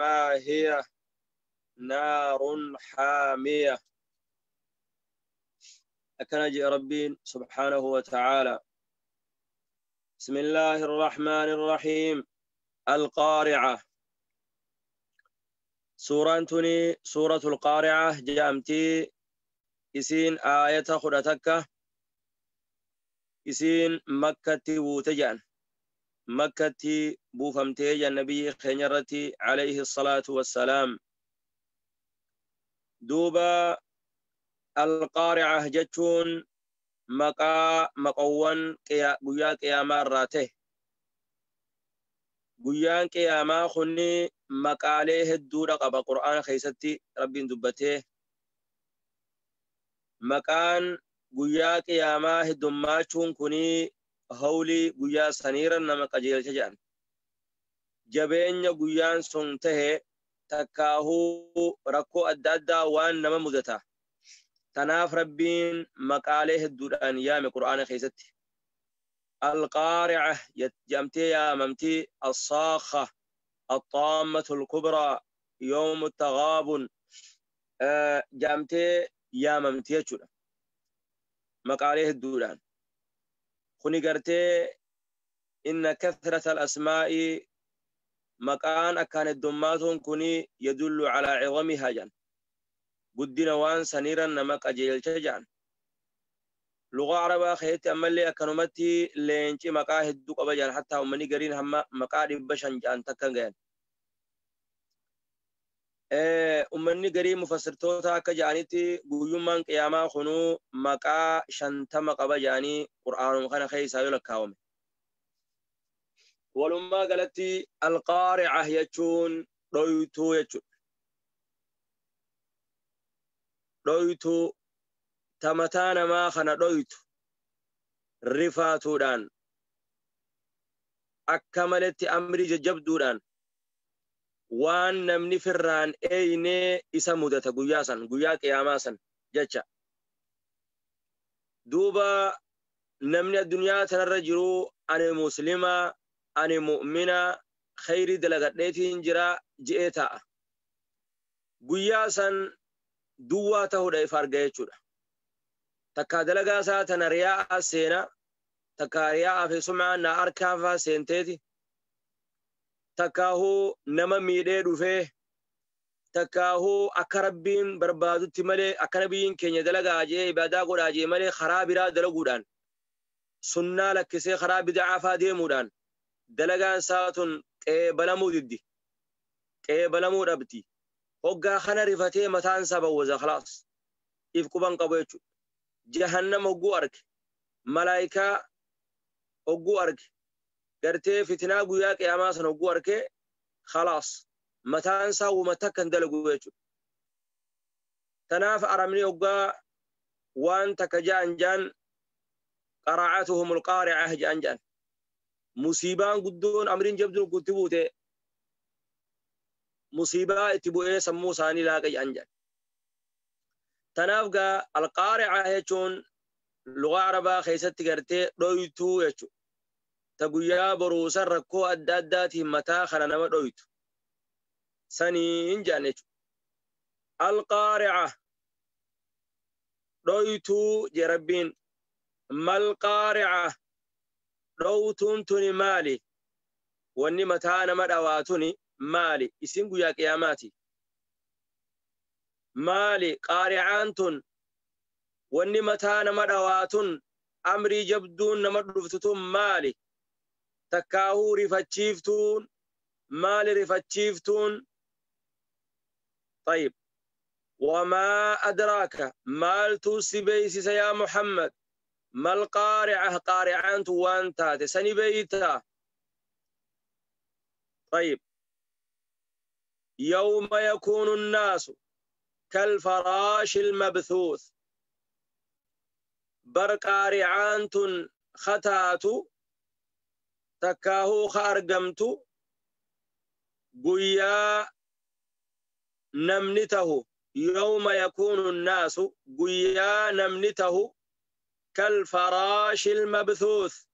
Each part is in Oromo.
ما هي نار حامية. أكنجي ربي سبحانه وتعالى. بسم الله الرحمن الرحيم. القارعة. سورة سورة القارعة جامتي إسين آية خدتك إسين مكة وتجان مكة بوفمتي النبي خنيرتي عليه الصلاة والسلام. دوبا القارعة جتون مقا مقوان قيا قياما راته guyyaan qiyaamaa kunni maqaalee hedduudha qaba. Qur'aana keessatti rabbiin dubbatee maqaan guyyaa qiyaamaa heddummachuun kuni hawlii guyyaa saniira nama qajeelcha jedhan. Jabeenya guyyaan sun tahe takkaahuu rakkoo adda addaa waan nama mudata. Tanaaf rabbiin maqaalee hedduudhaan yaame qur'aana keessatti. القارعة جمتي يا ممتي الصاخة الطامة الكبرى يوم التغابن جمتي يا ممتي جدا مقاليه الدولان خني قرتي إن كثرة الأسماء مكان أكان الدمات كني يدل على عظمها جن قدنا وان سنيرا نمك أجيل جان لغة عربة خيتي أمالي أكنومتي لينشي مقاه الدوق أبجان حتى أمني قرين هم مقارب بشان جان تكن غين. أمني قرين مفسرتوتا كجانيتي قيومان قياما خنو مقا شنتم قبجاني قرآن مخانا خيسا يلكاومي. ولما قالتي القارعة يجون رويتو يجون رويتو tamataa namaa kana dhoytu rifaatuudhaan akka maletti amrii jajjabduudhaan waan namni firraan eeynee isa mudata guyyaa san guyyaa qiyaamaa san jecha. Duuba namni addunyaa tanarra jiru ani muslima ani mu'mina khayrii dalagadheetiin jira je'ee ta'a. Guyyaa san duwwaa ta'uudha if arga jechuudha. Takka dalagaa isaa tana riyaa'aa seena takka riyaa'aa fi sum'aa na harkaafaa seenteeti takkaahuu nama miidhee dhufee takkaahuu akka rabbiin barbaadutti malee akka nabiyyiin keenya dalagaa jee ibaadaa godhaa jee malee karaa biraa dalaguudhaan sunnaa lakkisee karaa bid'aa faa deemuudhaan dalagaan isaa tun qeebalamuu diddi qeebalamuu dhabdi. Hoggaa kana rifatee mataan isaa bawwaza khalaas if quban qabu jechuudha. جهنم هجو أرك ملايكة هجو أرك قرتي فتنة قوياك يا ماسن هجو أرك خلاص متانسا ومتكن دلقو يجو تناف أرمني هجا وان تكجان جان قرعتهم القارعة جان جان مصيبان قدون أمرين جبدون كتبوته مصيبة اتبوئي سمو ساني لاقي جان جان. تنافقا القارعة هيتون لغة عربة خيست قرتي رويتو يتو تقويا بروسا ركو أداداتي متا خلنا رويتو سنين جانيتو. القارعة رويتو جربين. ما القارعة روتون توني مالي واني متا نمد أواتوني مالي اسم قويا قياماتي مالي قارعان تون واني متا نما دواatun amrii jabduun nama dhuftutun maali takkaahuu rifachiiftuun maali rifachiiftuun. طيب وما أدراك مالتو سبيسس يا محمد ما القارعة قارعان وان تاتي سني بيتا. طيب يوم يكون الناس كالفراش المبثوث برقارعان خطاتو تكاهو خارقمتو قيا نمنته يوم يكون الناس قيا نمنته كالفراش المبثوث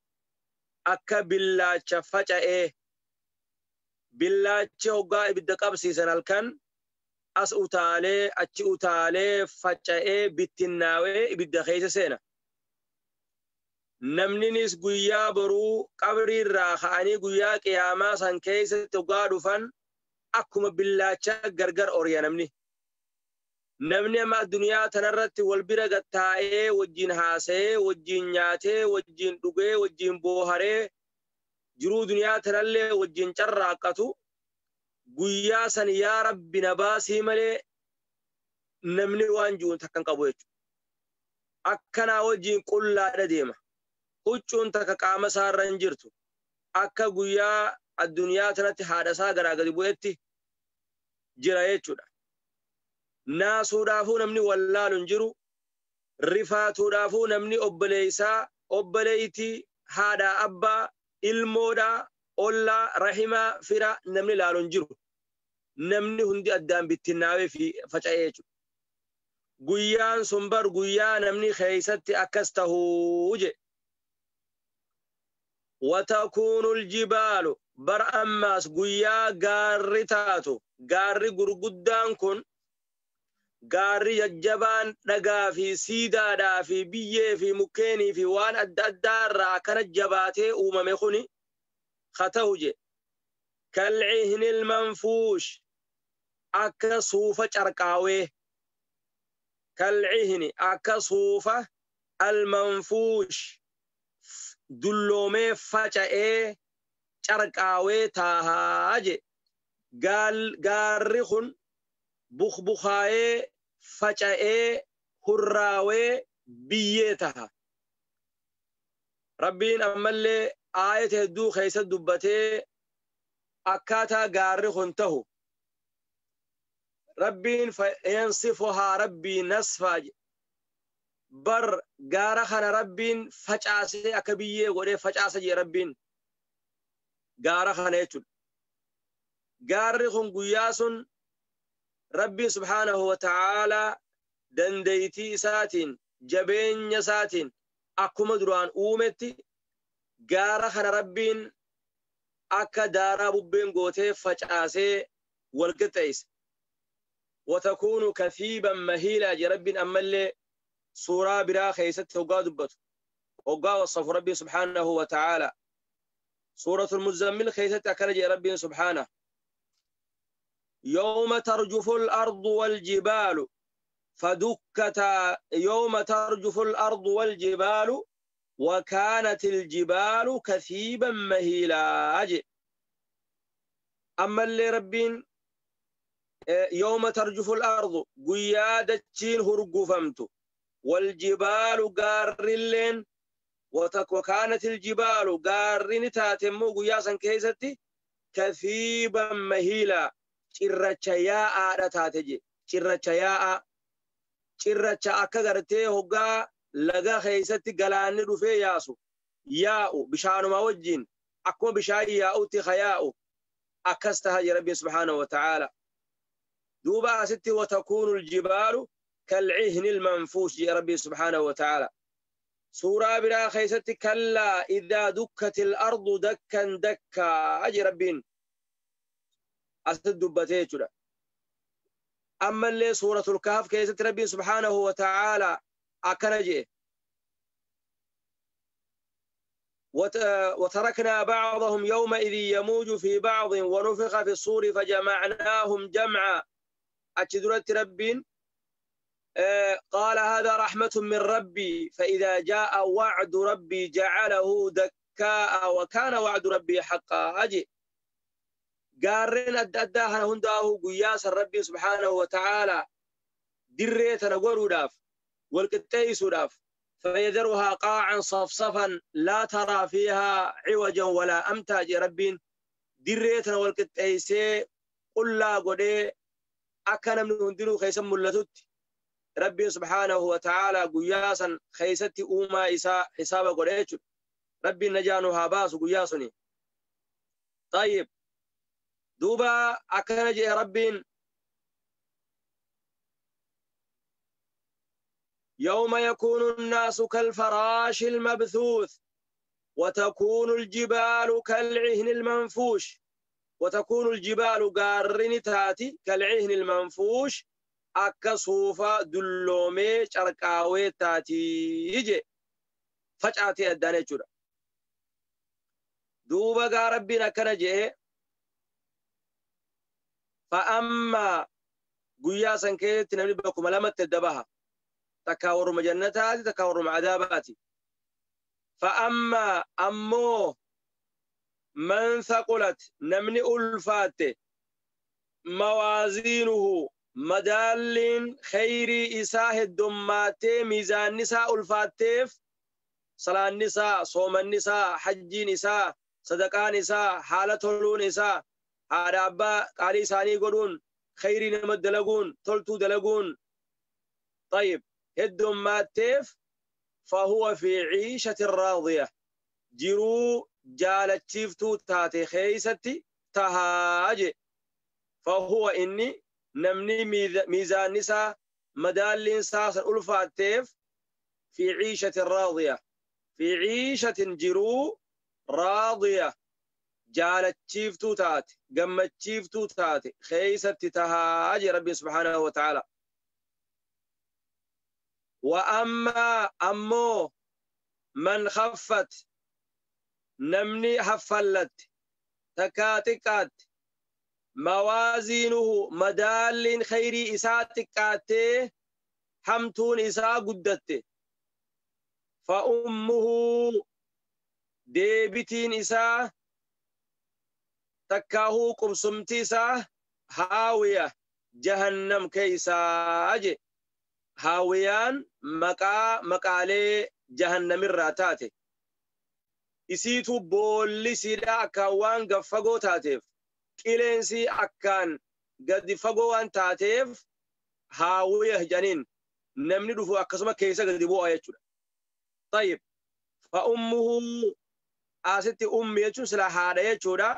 أكا بالله فجأة Billaachi hoggaa ibidda qabsiisan halkan as utaalee achi utaalee faca'ee bittinnaawee ibidda keessa seena. Namninis guyyaa boruu qabrii irraa ka'anii guyyaa qiyaamaa san keessatti hoggaa dhufan akkuma billaacha gargar oriya namni. Namni amma addunyaa tanarratti wal bira gattaa'ee wajjin haasa'ee wajjin nyaatee wajjin dhugee wajjin booharee jiruu duniyaa tanallee wajjin carraaqqatu guyyaa san yaa rabbi na baasii malee namni waan jiruun takka hin qabu jechuudha. Akkanaa wajjin qullaadha deema. Huccuun takka qaama isaarra hin jirtu. Akka guyyaa addunyaa tanatti haadha isaa garaa gadi bu'etti jira jechuudha. Naasuudhaafuu namni wallaalu hin jiru. Rifaatuudhaafuu namni obboleessaa, obboleettii, haadha, abbaa, ilmoodhaa, ollaa, rahimaa, fira namni laalu hin jiru. Namni hundi addaan bittinnaawee fi faca'ee jechuudha. Guyyaan sun bar guyyaa namni keessatti akkas tahuu je. Watakuunu aljibaalu bar ammaas guyyaa gaarri taatu gaarri gurguddaan kun gaarri jajjabaan dhagaa fi siidaadhaa fi biyyee fi mukkeenii fi waan adda addaa irraa akkana jabaatee uumame kuni haa ta'u je. Kalcihnil manfuush akka suufa carqaawee. Kalcihni akka suufa almanfuush dulloomee faca'ee carqaawee taahaa je. Gaarri kun bukbukaayee faca'ee hurraawee biyyee taha. Rabbiin ammallee aayata hedduu keessa dubbatee akkaataa gaarri kun tahu. Rabbiin yansifuhaa rabbii nasfaa je. Bar gaara kana Rabbiin facaasee akka biyyee godhee facaasa jee Rabbiin gaara kana jechuudha. Gaarri kun guyyaa sun Rabbiin subhaanahu wa ta'aalaa dandeettii isaatiin jabeenya isaatiin akkuma duraan uumetti gaara kana Rabbiin akka daaraa bubbeen gootee facaasee wal qixxeesse. Watakuunu kathiiban mahiilaa jee Rabbiin ammallee suuraa biraa keessatti hoggaa dubbatu. Hoggaa wasafu Rabbiin subhaanahu wa ta'aalaa. Suuratul Muzzammil keessatti akkana jee Rabbiin subhaanahu. يوم ترجف الأرض والجبال فدكتا يوم ترجف الأرض والجبال وكانت الجبال كثيبا مهيلا. أما اللي ربين يوم ترجف الأرض قيادة هرقفمت والجبال قارلين وكانت الجبال قارن تاتمو قياسا كيستي كثيبا مهيلا. Cirracha yaa'aadha taate je. Cirracha yaa'aa. Cirracha akka gartee hoggaa laga keessatti galaanni dhufee yaasu. Yaa'u bishaanuma wajjin akkuma bishaan yaa'utti hayaa'u akkas taha je Rabbiin subhaanahu wa ta'aala. Duuba asitti watakuunu aljibaalu kalcihni almanfuush je Rabbiin subhaanahu wa ta'aala. Suuraa biraa keessatti kallaa idaa dukkati al-ardu dakkan dakkaa je Rabbiin. Asitti dubbatee jechuudha. Ammallee suuratul Kahf keessatti Rabbiin subhaanahu wa ta'aalaa akkana jee. وتركنا بعضهم يومئذ يموج في بعض ونفخ في الصور فجمعناهم جمعا. أتدرت ربين قال هذا رحمة من ربي فإذا جاء وعد ربي جعله دكاء وكان وعد ربي حقا. أجي gaarreen adda addaa kana hundaa'uu guyyaa san Rabbiin subhaanahu wa ta'aalaa dirree tana godhuudhaaf wal qixxeessuudhaaf fayyadaruhaa qaa'an safsafan laa taraa fiihaa ciwajan walaa amtaa jee Rabbiin dirree tana wal qixxeessee qullaa godhee akka namni hundinuu keessa mul'atutti Rabbiin subhaanahu wa ta'aalaa guyyaa san keessatti uumaa isaa hisaaba godhee jechuudha. Rabbiin najaa nu haa baasu guyyaa suni. طيب دوبا أكن جاء ربين يوم يكون الناس كالفراش المبثوث وتكون الجبال كالعهن المنفوش. Watakuunu aljibaalu gaarrini taati kalcihni ilmanfuush akka suufa dulloomee carqaawee taatii je facaatee addaan jechuudha. Duuba gaa Rabbiin akkana je'e fa'ammaa guyyaa san keessatti namni bakkuma lamatti adda baha. Takkaa warruma jannataati, takkaa warruma adaabaati. Fa'ammaa ammoo man thaqulat namni ulfaatte mawaaziinuhu madaalliin khayrii isaa heddommaattee miizaanni isaa ulfaatteef salaanni isaa, soomanni isaa, hajjiin isaa, sadaqaan isaa, haala toluun isaa, haadha abbaa qaalii isaanii godhuun, khayrii nama dalaguun, toltuu dalaguun, طيب heddommaatteef fahuwa fi ciishatin raadiya jiruu jaalachiiftuu taate keeysatti tahaa je. Fahuwa inni namni miizaanni isaa madaalliin isaa san ulfaatteef fi ciishatin raadiya fi ciishatin jiruu raadiya jaalachiiftuu taate gammachiiftuu taate keeysatti tahaa je Rabbiin subhaanahu wa ta'aala. Wa ammaa ammoo man khaffat namni haffallatte takkaa xiqqaatte mawaaziinuhu madaalliin khayrii isaa xiqqaattee hamtuun isaa guddatte fa ummuhu deebitiin isaa takkaahuu qubsumti isaa haawiya jahannam keeysaa je. Haawiyaan maqaa maqaalee jahannamirraa taate isiitu boolli isiidhaa akkaan waan gad fagoo taateef qileensi akkaan gadi fagoo waan taateef haawiya jedhaniin namni dhufu akkasuma keessa gadi bu'a jechuudha. Tayyib fa ummuhu asitti ummi jechuun sila haadha jechuudha.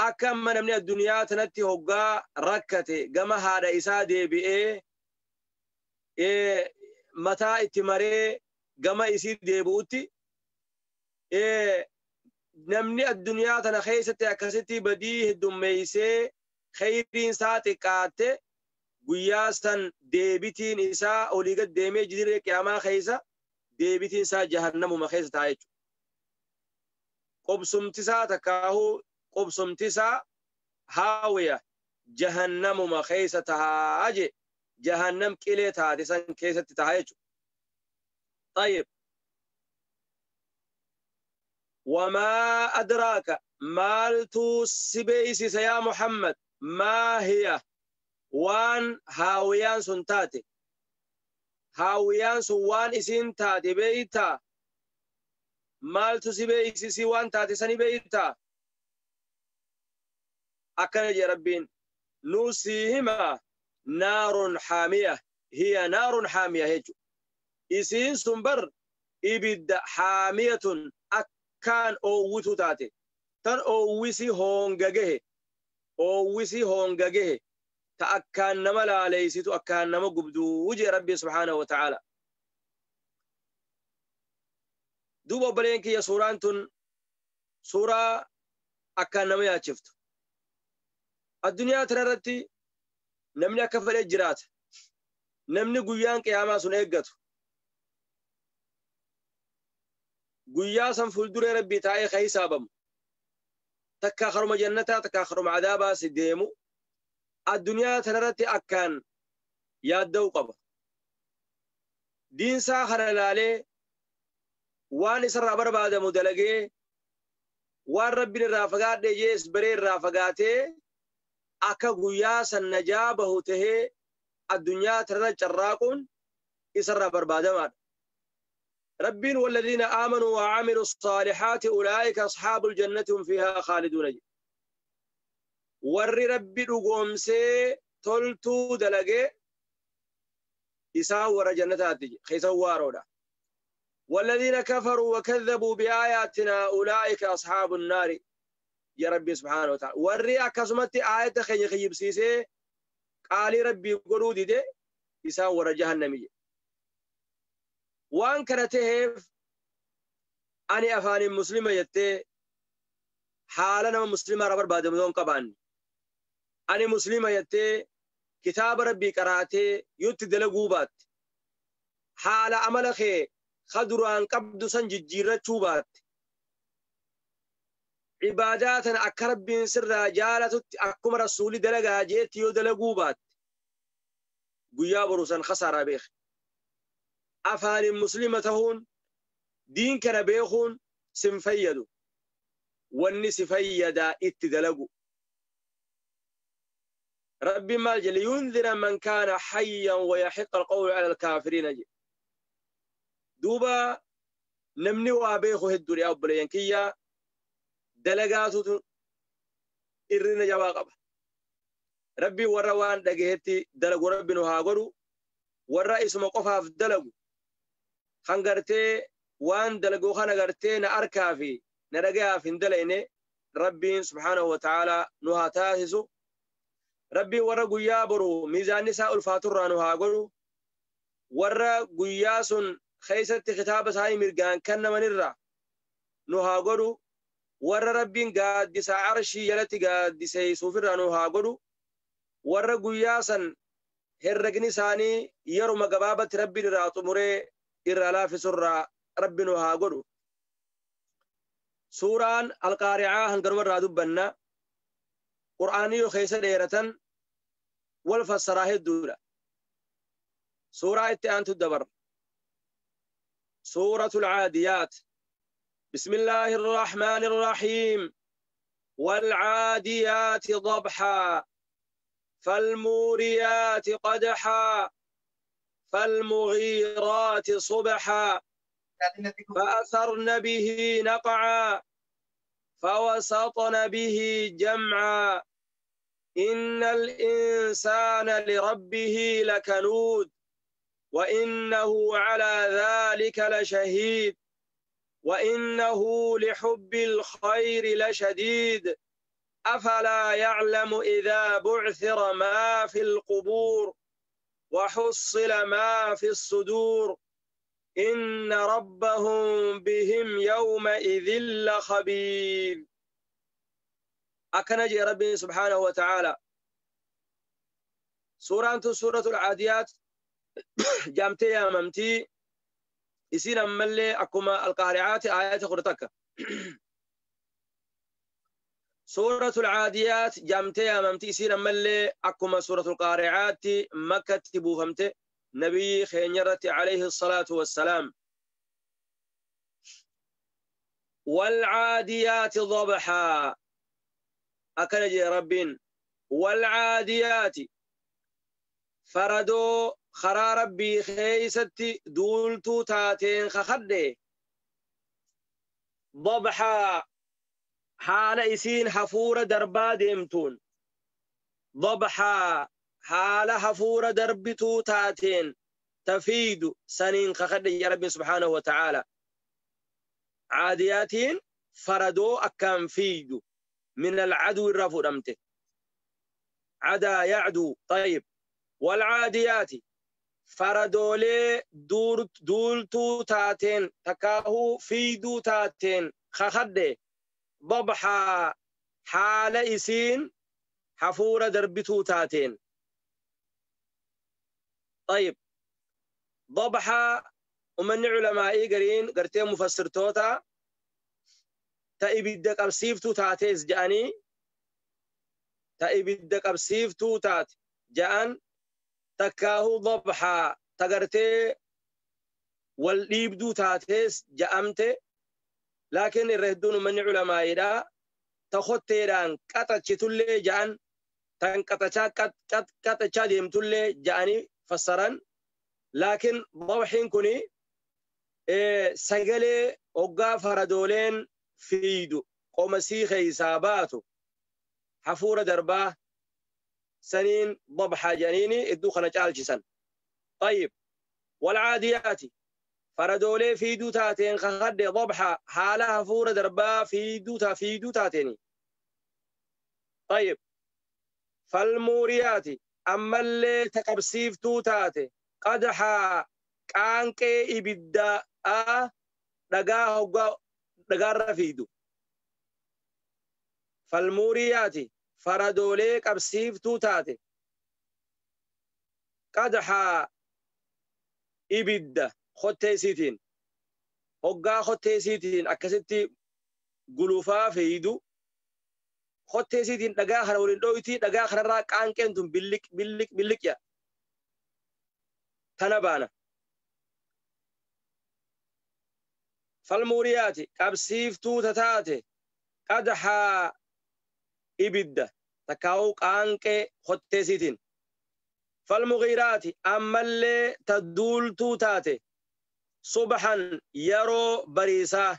Akka amma namni addunyaa tanatti hoggaa rakkate gama haadha isaa deebi'ee mataa itti maree gama isii deebi'utti namni addunyaa tana keessatti akkasitti badii heddummeeysee khayriin isaa xiqqaatte guyyaa san deebitiin isaa olii gad deemee jidiree qiyaamaa keessa deebitiin isaa jahannamuma keessa ta'a jechuudha. Qobsumti isaa takkaahuu qobsumti isaa haawiya jahannamuma keessa tahaa je jahannam qilee taate san keessatti ta'a jechuudha. Tayyib. وما أدراك مالتو سبيسيس يا محمد ما هي وان هاويان سنتاتي هاويان سوان إسين تاتي بيتا مالتو سبيسيس وان تاتي سني بيتا أكن يا ربين نوسيهما نار حامية هي نار حامية هيجو إسين سنبر إبد حامية akkaan oowwitu taate tan oowwisi hoongagahe oowwisi hoongagahe ta akkaan nama laaleysitu akkaan nama gubduu jee Rabbi subhaanahu wa ta'aala. Duuba obboleen kiyya suuraan tun suuraa akkaan nama yaachiftu. Addunyaa tana irratti namni akka fedhe jiraata. Namni guyyaan qiyaamaa sun eeggatu. Guyyaa san fuulduree Rabbii taa'ee ka hisaabamu. Takkaa karuma jannataa takkaa karuma adaabaa si deemu. Addunyaa tanarratti akkaan yaadda'uu qaba. Diinsaa kana ilaalee waan isarraa barbaadamu dalagee waan Rabbiin irraa fagaadhe jees baree irraa fagaatee akka guyyaa san najaa bahu tahee addunyaa tanarra carraaquun isarraa barbaadamaadha. ربين والذين آمنوا وعملوا الصالحات أولئك أصحاب الجنة هم فيها خالدون. ور ربي رقومسي تلتو دلقي إساء ور جنتات خيسا والذين كفروا وكذبوا بآياتنا أولئك أصحاب النار يا ربي سبحانه وتعالى. ور أكسمت آية خي خيب سيسي قال ربي قرودي دي إساء ور جهنمي. Waan kana taheef ani afaanin muslima jettee Haala nama muslimaa irraa barbaadamu yoo hin qabaanne, ani muslima jettee kitaaba Rabbii qaraatee yoo itti dalaguu baatte, haala amala kee ka duraan qabdu san jijjiirrachuu baatte, ibaadaa tana akka Rabbiin sirraa jaalatutti akkuma Rasuulli dalagaa jeetti yoo dalaguu baatte, guyyaa boru san khasaaraa beeki. Afaanin muslima tahuun, diin kana beekuun sin fayyadu. Wanni si fayyadaa itti dalagu. Rabbiin maal jedhe? Liyundhira man kaana hayyan wa yahiqqa alqawlu ala alkaafiriina jedhe. Duuba namni waa beeku hedduudha yaa obboleeyyan kiyya, dalagaatutu irrina jabaa qaba. Rabbiin warra waan dhagahetti dalagu Rabbi nu haa godhu. Warra isuma qofaaf dalagu kan gartee waan dalagu kana gartee na arkaa fi na dhagayaaf hin dalayne Rabbiin subhaanahu wa ta'aalaa nu haa taasisu. Rabbiin warra guyyaa boru miizaanni isaa ulfaaturraa nu haa godhu. Warra guyyaa sun keessatti kitaaba isaanii mirgaan kennamanirraa nu haa godhu. Warra Rabbiin gaaddisa arshii jalatti gaaddiseessuufirraa nu haa godhu. Warra guyyaa san herregni isaanii yeruma gabaabatti Rabbiin irraa xumuree irraa laafisurraa Rabbi nu haa godhu. Suuraan Alqaari'aa hanganuma irraa dubbanna. Qur'aanii yoo keessa dheeratan wal fassaraa hedduudha. Suuraa itti aantu dabarra. Suuratul Caadiyaat. Bismillaahi Irrahmaani Irrahiim. والعاديات ضبحا فالموريات قدحا فالمغيرات صبحا فأثرن به نقعا فوسطن به جمعا إن الإنسان لربه لكنود وإنه على ذلك لشهيد وإنه لحب الخير لشديد أفلا يعلم إذا بعثر ما في القبور وحصل ما في الصدور إن ربهم بهم يومئذ لخبير. أكنجي ربي سبحانه وتعالى. سورة سورة العاديات جامتي يا ممتي إسينا ملي أكما القارعات آيات خرطك. سورة العاديات جامتي يا ممتي إسينا ملي أكما سورة القارعات مكة بوفمتي نبي خينيرتي عليه الصلاة والسلام. والعاديات ضبحا. أكنجي ربين والعاديات فردو خرا ربي خيستي دولتو تاتين خخدي ضبحا حال إسين حفورة دربا ديمتون ضبحا حال حفورة دربتو تاتين تفيد سنين خخدي يا ربي سبحانه وتعالى. عادياتين فردو أكام فيدو من العدو الرفو دمته عدا يعدو. طيب والعاديات فردولي دولتو تاتين تكاهو فيدو تاتين خخدي ضبحا حال إسين حفورة دربتو تاتين. طيب ضبحا ومن علمائي قرين قرتين مفسر توتا تأبيد قبسيفتو تاتيز جاني تأبيد قبسيفتو تات جان تكاهو ضبحا تقرتي والليبدو تاتيس جأمتي. لكن الرهدون من علمائي دا تخطيران قطتشتولي جان تنقطشا قطتشا ديمتولي جاني فسران. لكن ضبحين كوني سجلي أوقا فردولين فيدو قومسي خيساباتو حفورة درباه سنين ضبحة جنيني ادو خنجال. طيب والعاديات فردولي فيدو تاتين خخد ضبحة حالها حفورة درباه فيدو تاتيني. طيب فالموريات أما اللي تقبسيفتو تاتي قدحا قانقي إبدا دقا رفيدو Falmuuriyaati faradoolee qabsiiftuu taate. Qadxaa ibidda kotteesiitiin hoggaa kotteesiitiin akkasitti gulufaa fiidu kotteesiitiin dhagaa kana waliin dho'itii dhagaa kanarraa qaanqeen tun billiq billiq billiq jedha. Tana baana. Falmuuriyaati qabsiiftuu taate qadxaa ibidda takkaa'uu qaanqee kotteesiitiin. Falmugiiraati ammallee ta duultuu taate subhan yeroo bariisaa.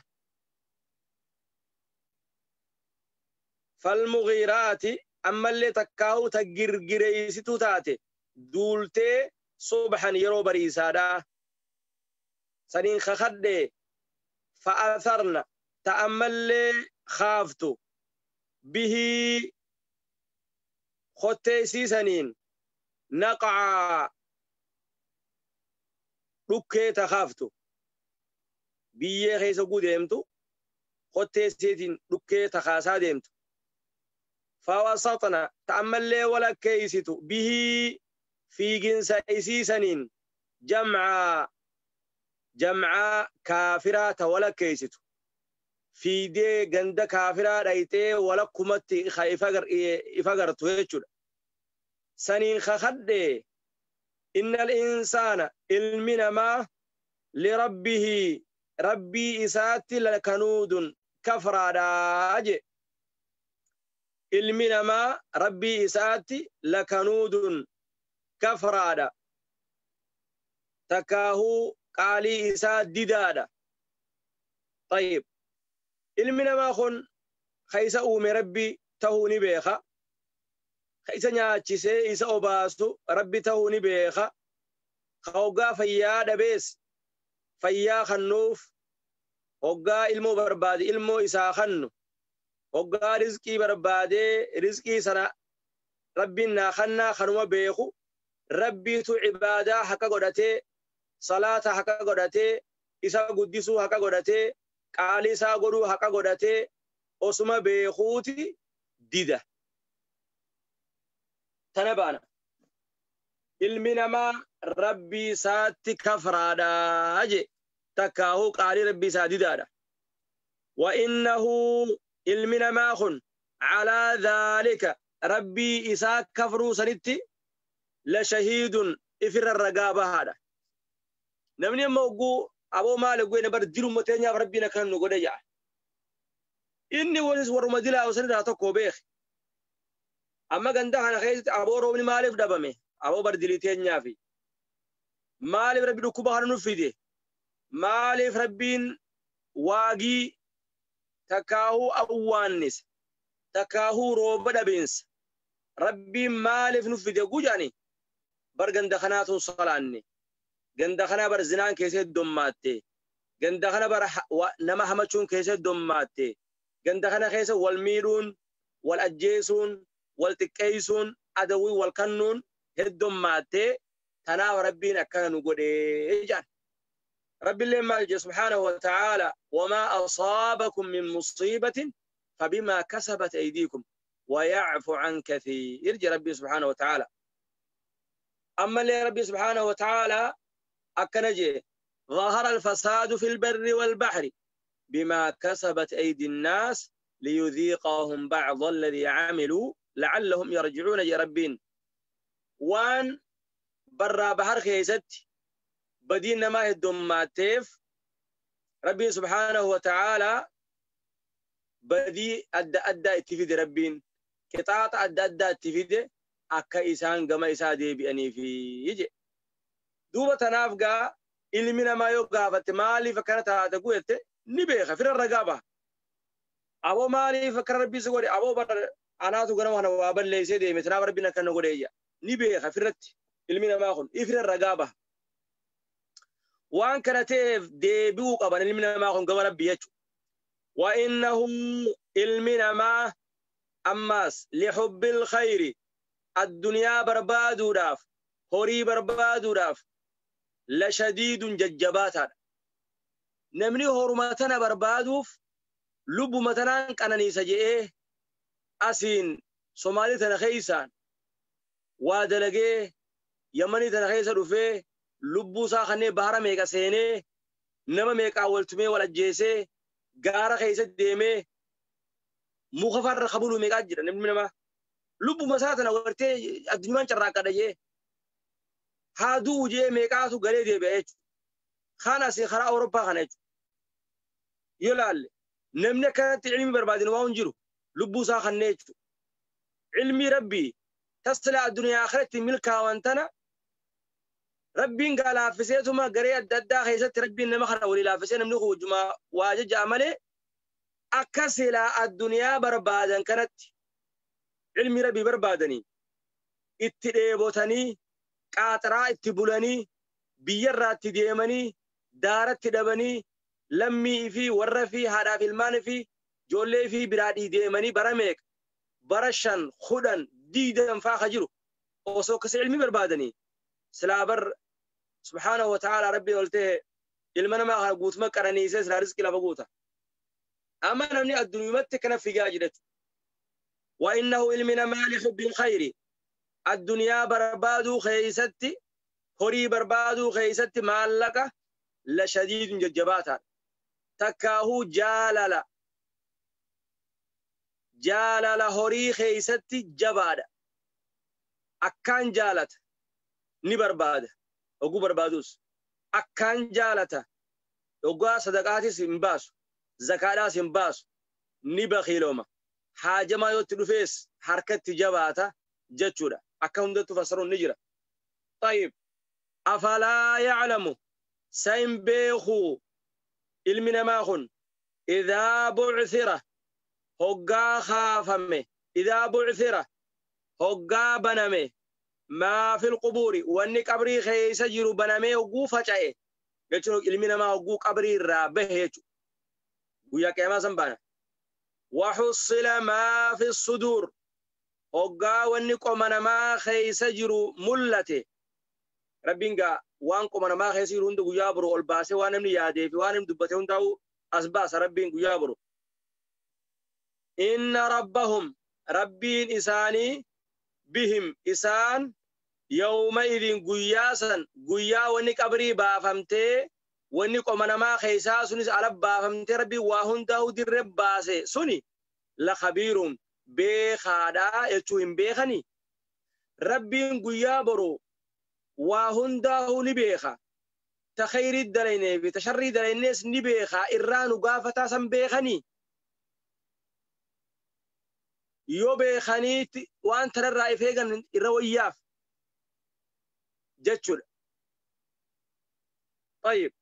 Falmugiiraati ammallee takkaa'uu ta girgireeysituu taate duultee subhan yeroo bariisaadha. Saniin kakadhee fa'atharna ta ammallee kaaftu bihii kotteesiisaniin naqaa dhukkee ta kaaftu biyyee keessa gudeemtu kotteesiitiin dhukkee ta kaasaa deemtu. Fawasatna ta ammallee walakkeeysitu bihii fiiginsa isiisaniin jamcaa jamcaa kaafiraa ta walakkeeysitu fiidee ganda kaafiraa dhayxee walakkumatti ifa gartu jechuudha. Saniin kakadhee innal insaana ilmi namaa lirabbihi rabbii isaatti lakanuudun kafraadhaa je. Ilmi namaa rabbii isaatti lakanuudun kafraadha. Takkaahuu qaalii isaa didaadha. Tayyib. Ilmi namaa kun ka isa uume rabbi tahuu ni beeka. Ka isa nyaachisee isa obaasu rabbi tahuu ni beeka. Ka hoggaa fayyaa dhabees fayyaa kannuuf hoggaa ilmoo barbaade ilmoo isaa kannu hoggaa rizqii barbaadee rizqii sana rabbiin naa kannaa kanuma beeku rabbiitu cibaadaa haqa godhatee salaata haqa godhatee isa guddisuu haqa godhatee qaalii isaa godhuu haqa godhatee osuma beekuuti dida. Tana baana. Ilmi namaa rabbii isaatti kafraadhaa je takkaahuu qaalii rabbii isaa didaadha. Wa innahu ilmi namaa kun calaa dhaalika rabbii isaa kafruu sanitti la shahiidun ifirra ragaa bahaadha. Namni amma hogguu aboo maali goone bar diruma teenyaaf rabbiin akkana nu godhe jedha. Inni walis warruma dilaa sanirraa tokko beeke. Amma ganda kana keessatti aboo roobni maaliif dhabame? Aboo bar dilii teenyaafi. Maaliif rabbi dhukkuba kana nu fide? Maaliif rabbiin waagii takkaahuu awwaannisa takkaahuu rooba dhabeensa rabbiin maaliif nu fide gujani bar ganda kanaatun salaanne ganda kana bar zinaan keessa heddummaatte ganda kana bar nama hamachuun keessa heddummaatte ganda kana keessa wal miidhuun wal ajjeesuun wal xiqqeessuun adawwii wal kannuun heddummaatte tanaaf rabbiin akkana nu godhee jedhan. رب اللي ما سبحانه وتعالى وما أصابكم من مصيبة فبما كسبت أيديكم ويعفو عن كثير. يرجى ربي سبحانه وتعالى. أما اللي ربي سبحانه وتعالى أكنجي ظهر الفساد في البر والبحر بما كسبت أيدي الناس ليذيقهم بعض الذي عملوا لعلهم يرجعون. يا ربين وان برا بحر خيست بدين ما الدماتيف ربي سبحانه وتعالى بدي أدى أدى اتفيد ربين قطعة أدى أدى اتفيد أكا إسان قم إسا بأني في يجي دوبة تنافقا إلمنا ما يوقافت مالي فكرت هذا قويت نبيخ في الرقابة أبو مالي فكر ربي سقولي أبو بر أنا تقول أنا وابن ليس دي متنا ربنا كان نقولي نبيخ في الرت إلمنا ما أخون إفر الرقابة وان كانت ديبو قبل إلمنا ما أخون قبل ربي يجو وإنه إلمنا ما أماس لحب الخير الدنيا بربادو راف هوري بربادو راف لشديد ججبات نمني هرمتنا بربادوف لب متنان كانني سجئه Asiin Somaalii tana keeysaan waa dalagee Yamanii tana keessa dhufee lubbuu isaa kanneen bahara meeqa seenee nama meeqaa waltumee wal ajjeesee gaara keessa deemee muka farra kabuluu meeqaa jira namni namaa. Lubbuma isaa tana gartee addunyaan carraaqqadha jee haa du'u jee meeqaatu galee deebi'a jechuudha. Kaan asii karaa Awurooppaa kana jechuudha. Yoo laalle namni akkanatti ilmi barbaadinu waan jiru lubbuu isaa kannee jechuudha. Ilmi rabbii tasla addunyaa akhiratti milkaawan tana rabbiin gaa laaffiseetuma garee adda addaa keessatti rabbiin nama kana walii laaffisee namni kun wajjuma waa jaja'a malee akka silaa addunyaa barbaadan kanatti ilmi rabbii barbaadanii itti dheebotanii qaaxiraa itti bulanii biyyarraa itti deemanii daaratti dhabanii lammii fi warra fi haadhaaf ilmaan fi ijoollee fi biraa deemanii bara meeqa bara 5 10 20 faa ka jiru osoo akkasii ilmi barbaadanii silaa bar subhaanahu wa ta'ala rabbiin ol ta'e ilma namaa kana guutuma qananiisee silaa rizqii lafa guuta. Amma namni addunyumatti kana figaa jira. وإنه علمنا ما لحب الخير الدنيا بربادو خيستي هوري بربادو خيستي مالك لشديد ججباتا تكاهو جاللا جاللا هوري خيستي جبادا أكان جالت ني برباد وقو بربادوس أكان جالتا وقا صدقاتي سنباس زكاة سنباس ني بخيلوما حاجة ما يوتلفيس حركة جباتا جتشورا أكهم دتو فسرون نجرة. طيب أفلا يعلم سين بيخو علمنا ماخن إذا بعثرة هقا خافمه إذا بعثرة هقا بنمه ما في القبور واني قبري خيس جرو بنمه وقو فجأة جتشورا علمنا ما هقو قبري رابه ويا كما سنبانا وحصل ما في الصدور هقا واني قمنا ما خيس جرو ملته ربينغا وان قمنا ما خيس جرو هندو يابرو الباسه وانم يادي في وانم دبته هندو أسباس ربين يابرو إن ربهم ربين إساني بهم إسان يومئذ قياسا قيا واني قبري بافمتي واني قمنا ما خيسا سنس على بافمتي ربي واهنده دي رباسي سني لخبير بخادا يتوهم بيخني ربين قيابرو واهنده نبيخا تخير الدليني بتشري دلينيس نبيخا إرانو قافتا سن بيخني يو بيخني وان ترى الرأي فيغن الروياف جتشل. طيب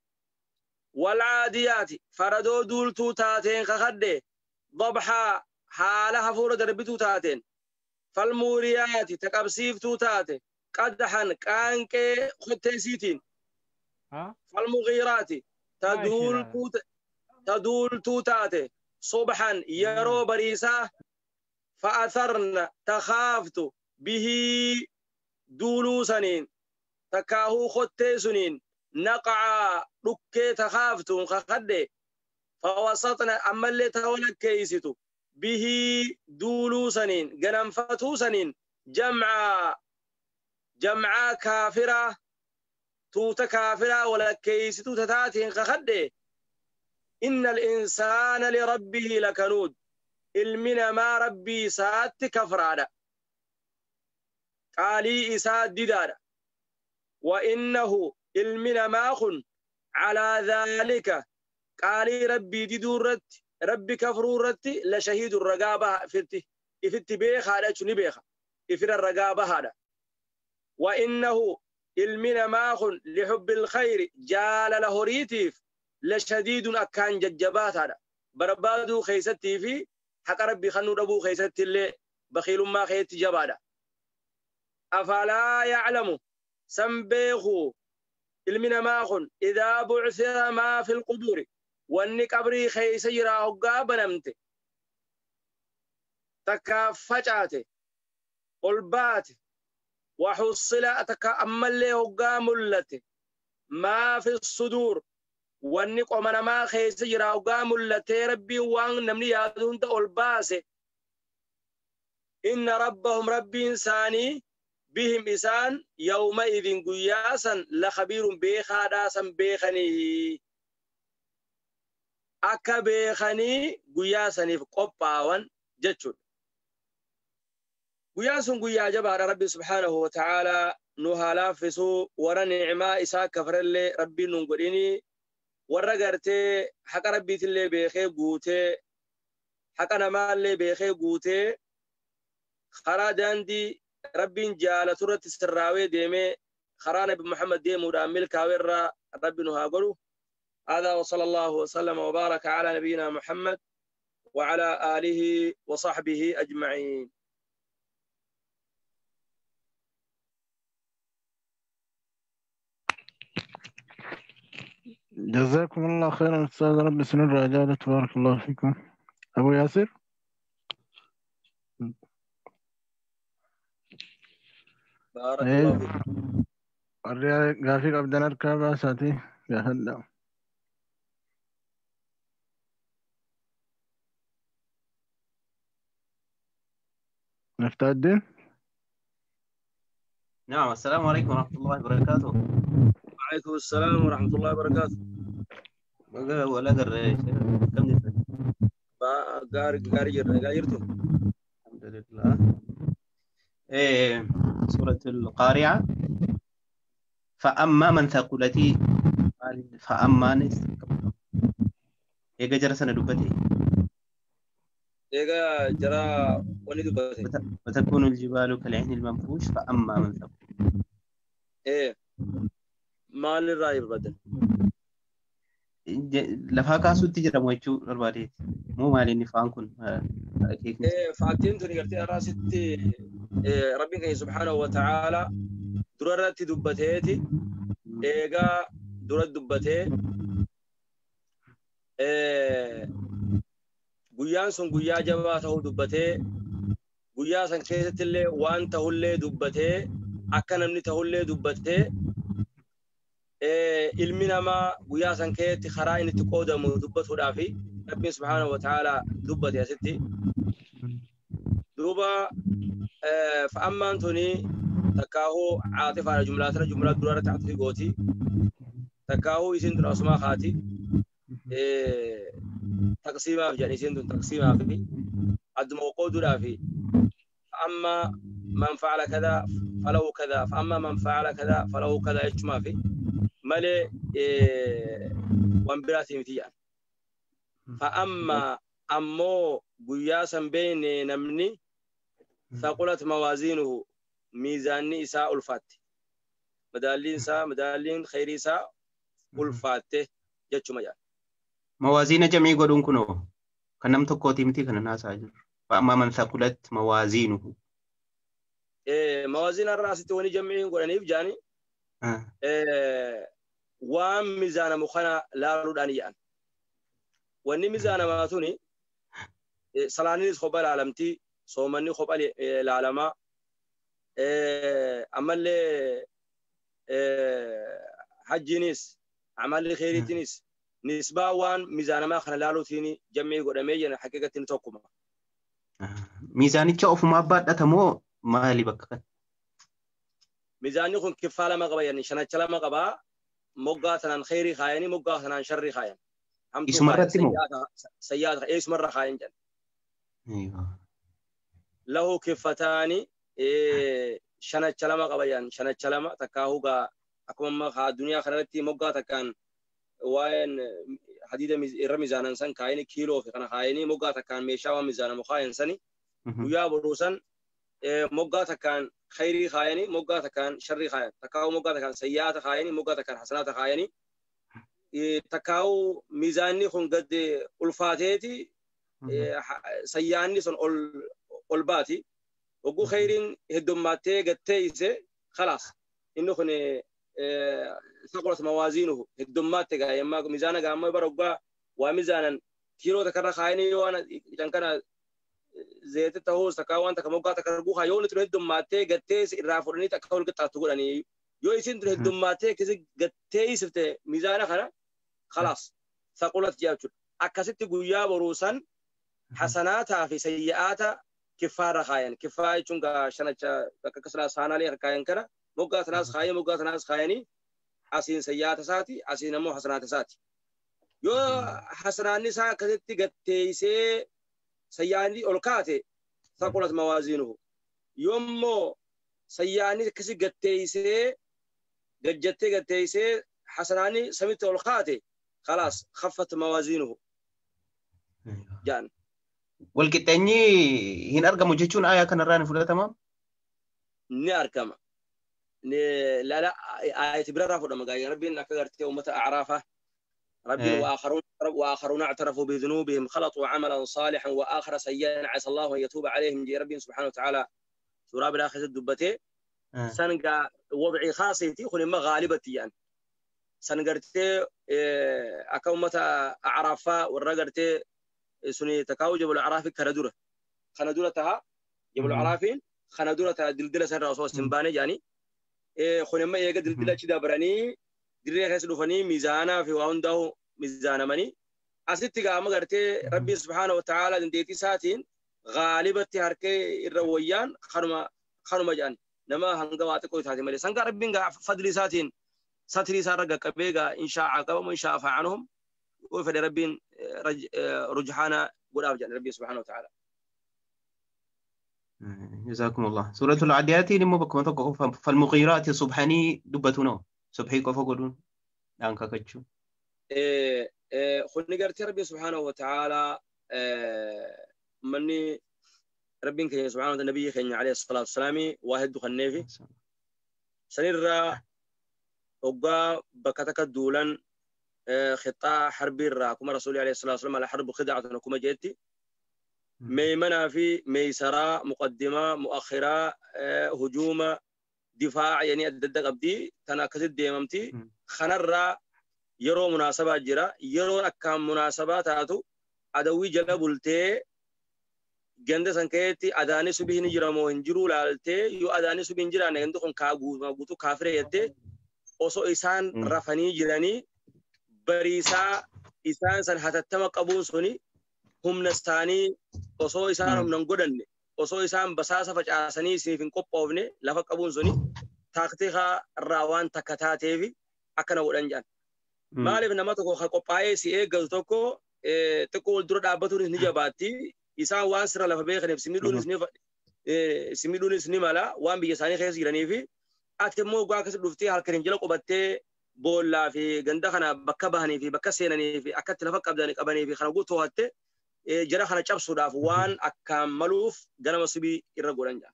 والعاديات فردو دولتو تاتين خخده ضبحا حالها فور دربتو تاتين فالموريات تقبسيفتو تاتي قدحا كانك خطيسيتين فالمغيرات تدول تاتي صبحا يرو بريسا فأثرن تخافت به دولو سنين تكاهو خطيسنين نقع ركي تخافت خخده فوسطنا أما اللي تولك كيستو به دولو سنين جننفتو سنين جمع جمع كافرة توت كافرة ولا كيستو تتاتين خخده إن الإنسان لربه لكنود المنا ما ربي سات كفرادا قالي إساد ددادا وإنه المنا ما خن على ذلك قالي ربي ددورت ربي كفرورت لشهيد الرقابة فرتي إفتي بيخ هذا شنو بيخ إفر الرقابة هذا وإنه المنا ما خن لحب الخير جال له ريتيف لشديد أكان ججبات هذا بربادو خيستي في حق ربي خنو ربو خيستي اللي بخيل ما خيت جبادا أفلا يعلم سنبيخو المنا ما خن إذا بعثر ما في القبور واني قبري خيسيرا هقا بنمت تكا فجأت قلبات وحصل تكا أما اللي هقا ملت ما في الصدور واني قمنا ما خيسيرا هقا ملت ربي وان نمني يادون تقلباسي Inna rabbahum rabbiin isaanii bihim isaan yawma idin guyyaa san lakhabiirun beekaadhaa san beekanii akka beekanii guyyaa saniif qophaawan jechuudha. Guyyaan sun guyyaa jabaadha. Rabbi subhaanahu wa ta'aalaa nu haa laaffisuu. Warra ni'maa isaa kafarallee rabbiin nun godhinii, warra gartee haqa rabbiitillee beekee guutee haqa namaallee beekee guutee karaa daandii rabbiin jaalatu irratti sirraawee deemee karaa nabi Muhammad deemuudhaan milkaa'e irraa rabbi nu haa godhu. هذا وصلى الله وسلم وبارك على نبينا محمد وعلى آله وصحبه أجمعين. جزاكم الله خيرا أستاذ، رب سنور رجالة، بارك الله فيكم. أبو ياسر. بارك الله فيك. Gaafii qabdan harkaa baasaati gaafadha. مفتاح الدين. نعم، السلام عليكم ورحمة الله وبركاته. وعليكم السلام ورحمة الله وبركاته. ولا قر كم قاري قاري. الحمد لله. إيه سورة القارعة. فأما من ثقلت فأما إيجا جرى سنة دبتي إيجا جرى وني دبتي وتكون الجبال كالعهن المنفوش فأما من ثقلت. إيه مال الرأي بدل lafaa kaasuutti jedhamu jechuu barbaadeeti. Moo maali inni fa'aan kun? Faattiin tuni gartee har'aasitti rabbiin keenya subhaanahu wa ta'aala dura irratti dubbateeti. Eegaa dura dubbatee guyyaan sun guyyaa jabaa ta'uu dubbatee guyyaa san keessatti illee waan ta'ullee dubbatee akka namni ta'ullee dubbatee ilmi namaa guyyaa san keessatti karaa inni itti qoodamu dubbatuudhaaf rabbiin subhaanahu wa ta'aala dubbate asitti. Duuba fa'ammaan tuni takkaahuu caatifaadha jumlaa tana jumlaa dura irratti caatifi gooti. Takkaahuu isiin tun asumaa kaati. Taqsiimaaf jedhan isiin tun taqsiimaaf adduma qoqooduudhaaf. Fa'ammaa man fa'ala kadaa falahu kadaa fa'ammaa man fa'ala kadaa falahu kadaa jechumaaf malee waan biraatii miti jedhan. Fa'ammaa ammoo guyyaa san beekne namni thaqulat mawaaziinuhu miizaanni isaa ulfaatte. Madaalliin isaa madaalliin khayrii isaa ulfaatte jechuma jedhan. Mawaaziina jamii godhuun kunoo kan nam tokkooti miti kana naasaa jiru. Fa'ammaa man thaqulat mawaaziinuhu. Mawaaziina irraa asitti wani jamiin godhaniif jaani waan miizaanamu kana laaluudhaan jedhan. Wanni miizaanamaa tuni salaaninis kopha laalamti, soomanni kopha laalamaa, ammallee hajjiinis amalli khayriitiinis nisbaa waan miizaanamaa kana laaluutiin jamii godhamee jedhan haqiiqatti ni tokkuma. Miizaanicha ofumaa baadhatamoo maali bakka kana? Miizaanni kun kiffaa lama qaba jedhani shanacha lama qabaa moggaa tanaan khayrii kaayanii moggaa tanaan sharrii kaayan. Isuma irratti moo? Sayyaata isumarra kaayan jedhan. Lahu kiffataani shanacha lama qaba jedhan shanacha lama takkaahuu gaa akkuma amma haa duniyaa kanarratti moggaa takkaan waa'een hadiida irra miizaanan san kaayanii kiiloo fi kana kaayanii moggaa takkaan meeshaa waan miizaanamu kaayan sani guyyaa boruu san moggaa takkaan khayrii kaayanii moggaa takkaan sharrii kaayan takkaahuu moggaa takkaan sayyaata kaayanii moggaa takkaan hasanaata kaayanii takkaahuu miizaanni kun gad ulfaateeti sayyaanni sun ol baati hogguu khayriin heddummattee gattee ise khalaas inni kun ثقلت موازينه الدمات تجا يما ميزانه قام برقع وميزانا كيلو تكرر خايني وانا كان كان زيت تهوس تكاوان تكموقع تكرجوها يوم تروح الدمات قتيس الرافورني تكاول قطع تقول أني يو يسين تروح الدمات كذا قتيس فت ميزانه خلا خلاص ثقلت جابت أكست جويا بروسا حسناتها في سيئاتها kiffaarra kaayan. Kiffaa jechuun gaa shanacha bakka akkasumas saanaalee kaayan kana moggaa sanaas kaayee moggaa sanaas kaayanii asiin sayyaata isaati asiin ammoo hasanaata isaati. Yoo hasanaanni isaa akkasitti gatteessee sayyaanni ol kaate saqulat mawaaziinuhu. Yoommoo sayyaanni akkasi gatteessee gajjattee gatteessee hasanaanni samitti ol kaate khalaas khaffat mawaaziinuhu jaan. Walqixxeenyi hin argamu jechuun aayaa kanarraa ni fudhatama? Ni argama. Lala aayati birarraa fudhama gaayya rabbiin akka gartee uummata acraafaa ربي وآخرون اعترفوا بذنوبهم خلطوا عملا صالحا وآخر سيئا عسى الله أن يتوب عليهم جي ربي سبحانه وتعالى سورة بالآخر الدبتي سنقا وضعي خاصيتي خل ما غالبتي يعني سنقرتي أكومة أعرافا والرقرتي سني تكاو جبل الأعراف كندورة خندورتها جبل الأعرافين خندورتها دلدلة سن رسول سنباني يعني خل ما يقدر دلدلة كذا براني dirree keessa dhufanii miizaanaa fi waa hundaa'u miizaanamanii asitti gaama gartee rabbi subhaanahu wa ta'ala dandeettii isaatiin gaalibatti harkee irra wayyaan kanuma jedhan nama hanga waa xiqqoo taate malee sangaa rabbiin gaa fadli isaatiin satrii isaa irra qaqqabee gaa inshaa'a qabamu inshaa'a fa'anuhum yoo fedhe rabbiin rujhaana godhaaf jedhan rabbi subhaanahu wa ta'ala. جزاكم الله. سورة العاديات نمو بكم فالمغيرات سبحاني دبتونه صبحي قفا قدون دانكا كچو خني غرتي ربي سبحانه وتعالى مني ربي كي سبحانه وتعالى نبي خني عليه الصلاة والسلام واحد خنيفي سنير اوغا بكتك دولن خطا حربي راكم رسول عليه الصلاة والسلام على حرب خدعة كما جيتي ميمنا في ميسرة مقدمة مؤخرة هجوم دفاع يعني أدد قبدي تناكسد ديممتي خنرة يرو مناسبة جرا يرو أكام مناسبة تاتو أدوي جلبولتي جند سنكيتي أداني سبيه نجرا مو هنجرو لالتي يو أداني سبيه نجرا نجندو خن كاغو ما كافر يتي أوسو إسان رفني جراني بريسا إسان سن هتتم قبون سوني هم نستاني أوسو إسان هم ننقدن osoo isaan basaasa facaasanii isiniif hin qophoofne lafa qabuun suni taaktikaa irraa waan takka taateefi akkana godhan jedhan. Maaliif nama tokko kan qophaa'ee si eeggatu tokko xiqqoo wal dura dhaabbatuunis ni jabaatti. Isaan waan sirra lafa beekaniif si miidhuunis ni mala waan biyya isaanii keessa jiraniifi ati immoo dhugaa akkasi dhuftee halkaniin jala qubattee boollaa fi ganda kana bakka bahanii fi bakka seenanii fi akkatti lafa qabanii fi kana guutuu to'atte jara kana cabsuudhaaf waan akkaan maluuf ganama subii irra godhan jedha.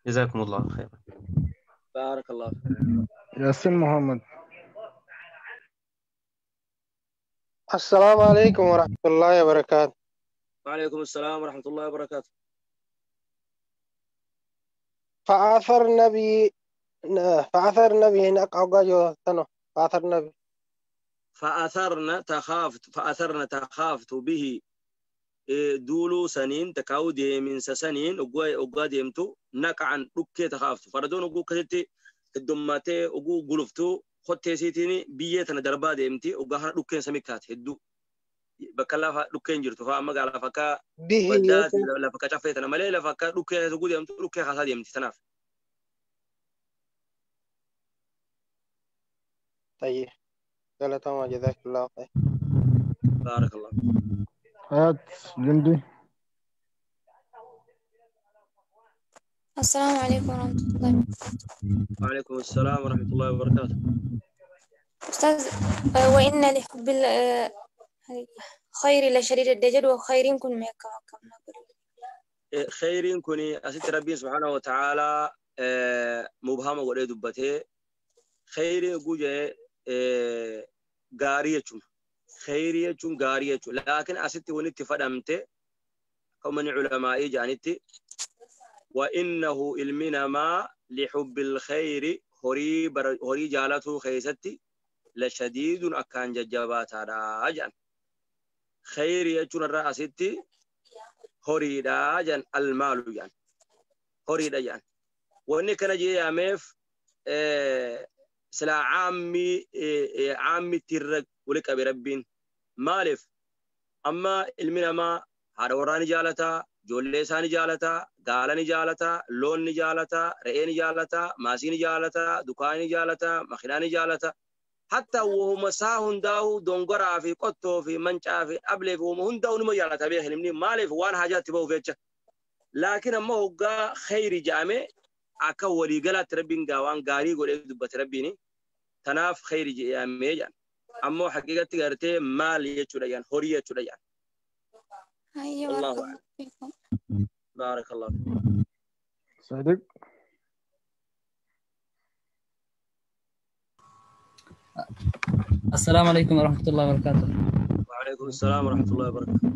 جزاكم الله خيرا. بارك الله فيك. ياسين محمد. السلام عليكم ورحمة الله وبركاته. وعليكم السلام ورحمة الله وبركاته. فأثر نبي هناك فأثر نبي فأثرنا تخافت به دولو سنين تكاو ديمين سنين أقوى ديمتو نقعا ركي تخافت فردون أقوى كتتي الدماتي أقوى قلفتو خطي سيتيني بيتنا دربا ديمتي أقوى هنا ركي سمكات هدو بكلا ركي جرتو فأما قال فكا بدات لفكا شفتنا ملي لفكا ركي تقول ديمتو ركي خاصة ديمتي تناف. طيب جزاك جزاك الله خير. بارك الله. حياة جندي. السلام عليكم ورحمة الله وبركاته. وعليكم السلام ورحمة الله وبركاته. أستاذ وإن لحب الخير لشديد الدجل وخير كن ما خير كن أسيت ربي سبحانه وتعالى مبهمة قد دبته خير جوجة gaarii jechuun khayrii jechuun gaarii jechuun laakiin asitti wanni itti fadhamte akka uummanni culamaa'ii jedhanitti wa innahu ilmi namaa lixubbil khayri horii jaalatuu keessatti lashadiidun akkaan jajjabaataadha jedhan. Khayrii jechuun irraa asitti horiidha jedhan almaalu jedhan horiidha jedhan. Wanni kana jee yaameef سلا عامي عامي تير ولك أبي ربين مالف Amma ilmi namaa haadha warraa ni jaalataa, ijoollee isaa ni jaalataa, gaala ni jaalataa, loon ni jaalataa, re'ee ni jaalataa, maasii ni jaalataa, dukaana ni jaalataa, makiinaa ni jaalataa. Hatta wahuma isaa hundaa'u dongoraa fi qottoo fi mancaa fi ablee fi wahuma hundaa'u nima jaalata beekan inni maaliif waan haajaatti bahuuf jecha. Laakiin amma hoggaa khayri jedhamee akka waliigalaatti rabbiin gaa waan gaarii godhee dubbate rabbiin tanaaf khayri jedhamee jedhan. Ammoo haqiiqatti gartee maal jechuudha jedhan horii jechuudha jedhan. هيا والله بارك أعلم. الله فيكم. بارك الله فيك. صادق. السلام عليكم ورحمة الله وبركاته. وعليكم السلام ورحمة الله وبركاته.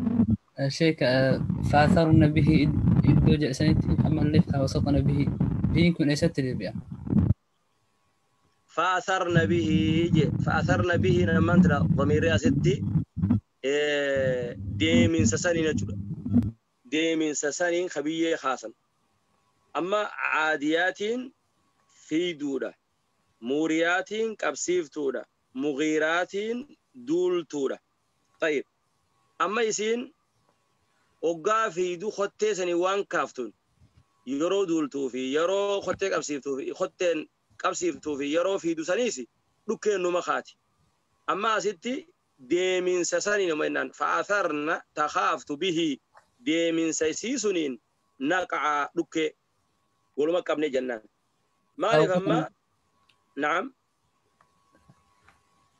شيك فأثرن به إدو جأسنت أما اللفها وسطن به بين كن أسدت للبيع. فأثرن به فأثرن به لما أنت ضمير يا ستي ديمين سسنين نجرة ديمين سسنين خبية خاصا. أما عاديات في دودة موريات كبسيف تودة مغيرات دول تودة. طيب أما يسين وقا في دو خطي سني وان كافتون يرو دولتو في يرو خطي كبسيفتو في خطين كبسيفتو في يرو في دو سنيسي لكين نمخاتي. أما ستي ديمين سسنين ومنان فأثرنا تخافت به ديمين سيسيسنين نقع لكي ولما قبل جنان ما أو أما نعم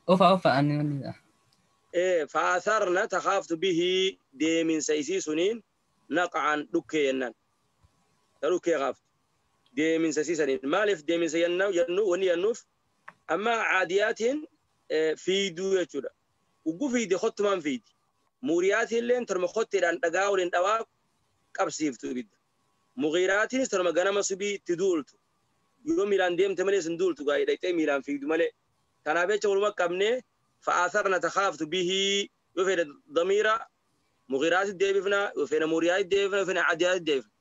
أوفا أوفا أني إيه فأثرنا تخافت به ديمين سيسيسنين نقعا لكي ينان لكي غافت ديمين سيسيسنين مالف ديمين سينو ينو وني ينوف. أما عاديات في دو يجودا وقو في دي خط من في دي موريات اللين ترم خط لأن تقاول إن قبسيفتو بيد مغيرات ترم غنم سبي تدولتو يوم ميلان ديم تملي سندولتو قايد ايتي ميلان في دو ملي تنابيتش ولما قبني فآثرنا تخافت به يوفينا ضميرة مغيرات ديبفنا يوفينا موريات ديبفنا يوفينا عاديات ديبفنا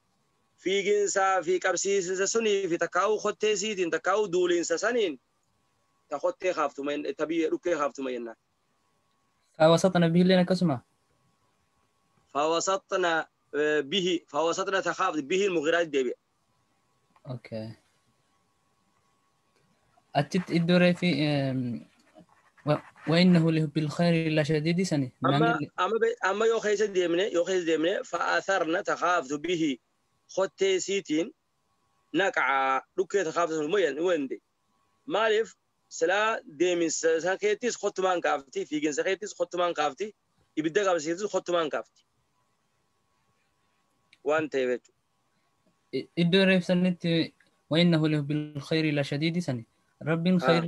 في جنسا في كبسيس سني في تكاو خطي سيتين تكاو دولين سنين تخطي خافتو من تبي ركي خافتو من فوسطنا به لنا كسمة فوسطنا به فوسطنا تخاف به المغيرات ديبي. أوكي أتت الدوري في وإنه له بالخير لا شديد سنة. أما أما أما يو خيس ديمني يو خيس ديمني فأثرنا تخاف به خطي سيتين نقع ركي تخاف مين وين مالف سلا ديمين سكيتيس خط مان كافتي في جنس سكيتيس خط مان كافتي يبدأ قبل سكيتيس خط مان كافتي وان تيبت الدور سنة وإنه له بالخير لا شديد سنة رب خير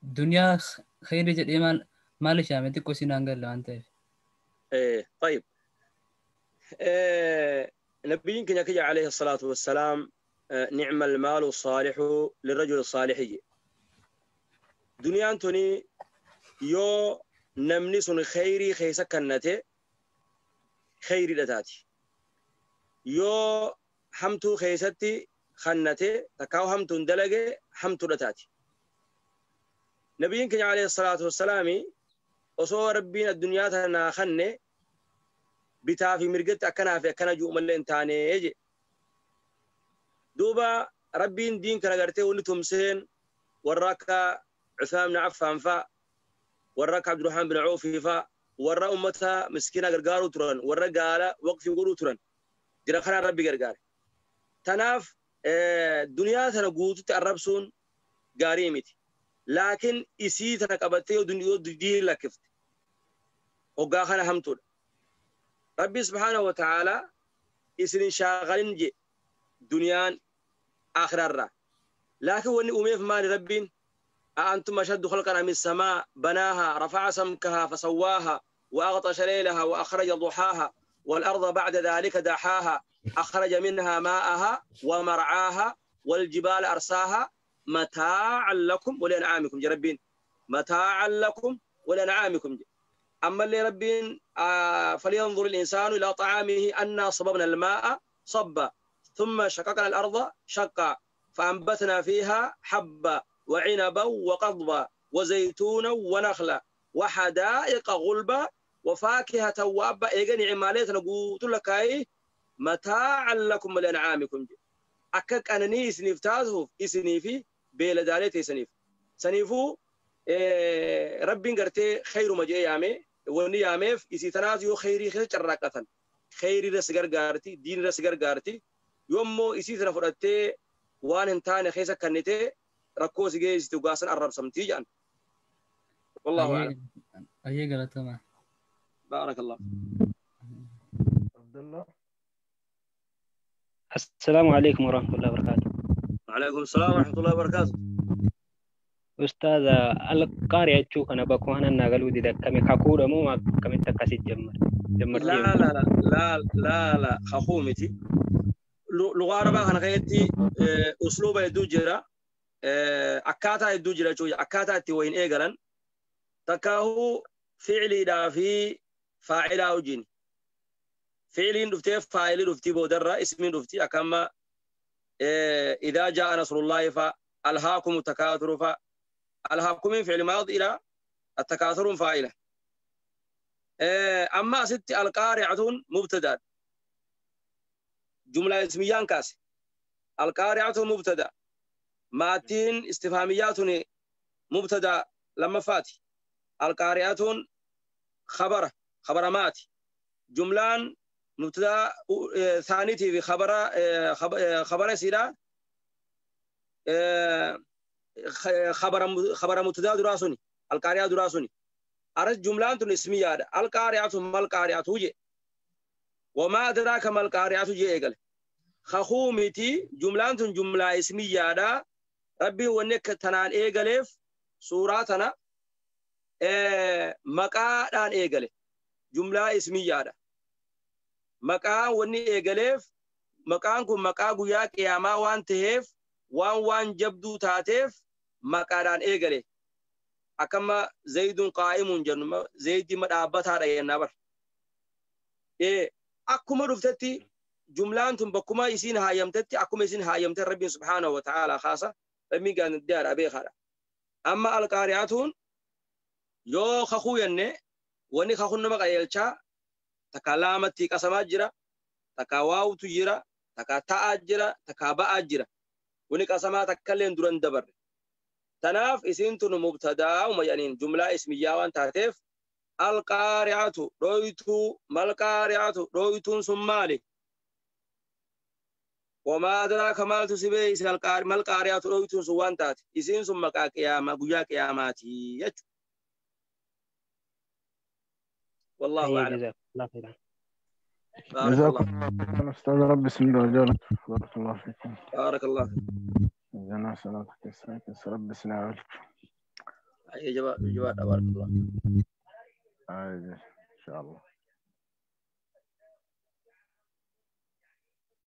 دنيا خير جد إيمان مالش يا متى كوسين أنجل لو أنت إيه طيب نبينا كنا عليه الصلاة والسلام نعم المال الصالح للرجل الصالح. دنيا توني يو نمني سن خيري خيسا كنته خيري لتاتي يو حمتو خيستي خنته تكاو حمتو دلقه حمتو لتاتي. نبيين كان عليه الصلاة والسلام وصو ربنا الدنيا تنا خنه بتافي مرقت أكنا في أكنا جو ملين تاني يجي دوبا ربين دين كان قرته ونتمسين وراك عثمان بن عفان فا وراك عبد الرحمن بن عوف فا ورا أمتها مسكينة قرقارو تران ورا قال وقف يقولوا تران جرا ربي قرقار تناف دنيا تنا قوت تقربسون قاريمتي لكن إسي تنا قبتي ودنيا دي لكفت وقاخنا همتون ربي سبحانه وتعالى إسرين شاغلين جي دنيا آخر الرا لكن وني أميف مال ربين أأنتم أشد خلقا من السماء بناها رفع سمكها فسواها وأغطش ليلها وأخرج ضحاها والأرض بعد ذلك دحاها أخرج منها ماءها ومرعاها والجبال أرساها متاعا لكم ولأنعامكم. جربين متاعا لكم ولأنعامكم. أما اللي ربين فلينظر الإنسان إلى طعامه أنا صببنا الماء صبا ثم شققنا الأرض شقا فأنبتنا فيها حبا وعنبا وقضبا وزيتونا ونخلا وحدائق غلبا وفاكهة وأبا إيجا نعمالي تنا قوتو لكاي متاعا لكم ولأنعامكم أكاك أنني إسنيف تازهوف إسنيفي بيلدالي تيسنيف سنيفو ربين قرتي خير ما جاي يامي وني ياميف إسي تنازيو خيري خير شراكة خيري رس غارتي دين رس غارتي يومو إسي تنفرتي وان انتاني خيسا كنتي ركوز جيز تقاسن الرب سمتي جان والله أعلم. أيه قلت بارك الله. عبد الله. السلام عليكم ورحمة الله وبركاته. وعليكم السلام ورحمة الله وبركاته. أستاذ القارئ تشوف أنا بكون أنا نقول ودي كم كاكورة مو ما كم تكاسي جمر. لا لا لا لا لا لا خخومتي لغة عربية أنا غيرتي أسلوب يدوجرا أكاتا يدوجرا شوي أكاتا توين إيجارن تكاهو فعلي دا في فاعل أو جن فعلين دفتي فاعل دفتي بودرة اسمين دفتي أكما إذا جاء نصر الله فألهاكم التكاثر فألهاكم من فعل ماض إلى التكاثر فاعلة. أما ست القارعة مبتدأ جملة اسميان كاس القارعة مبتدأ ماتين استفهاميات مبتدأ لما فاتي القارعة خبر خبر ماتي جملان مبتدا ثانيتي في خبر خبر سيرا خبر خبر مبتدا دراسوني القارعة دراسوني أرز جملان تون اسمية القارعة ما القارعة جي وما أدراك ما القارعة جي إيجل خخومتي جملان تون جملة اسمية ربي ونك تنان إيجلف سوراتنا مقادان إيجل جملة اسمية مقا وني إيجلف مقان كن مقا قيا قياما وان تهف وان وان جبدو تاتف مقادان إيجل أكما زيد قائم جنما زيد مدابتها رأينا بر إيه أكما رفتتي جملان تم بكما يسين هايمتتي أكما يسين هايمت ربي سبحانه وتعالى خاصة ربي قال الدار أبي خارا أما القارعتون يو خخويني وني خخون نما قيلچا تكلامتي قسما جرا تكواوت جرا تكتا جرا تكبا جرا وني قسما تكلين درن دبر تناف اسنتن مبتدا وما يعني جمله اسميه وان تاتف القارعه رويتو ما القارعه رويتون سمالي وما ادراك ما تسبي القارعه ما القارعه رويتون سوان تات اسين ثم قيامه غيا قياماتي يچو والله أعلم. جزاكم الله خيرا أستاذ ربي سند رجالك بارك الله فيكم. بارك الله فيك. جزانا سلامتك يسعدك ربي سنعلك. أي جواب جواب بارك الله. إن شاء الله.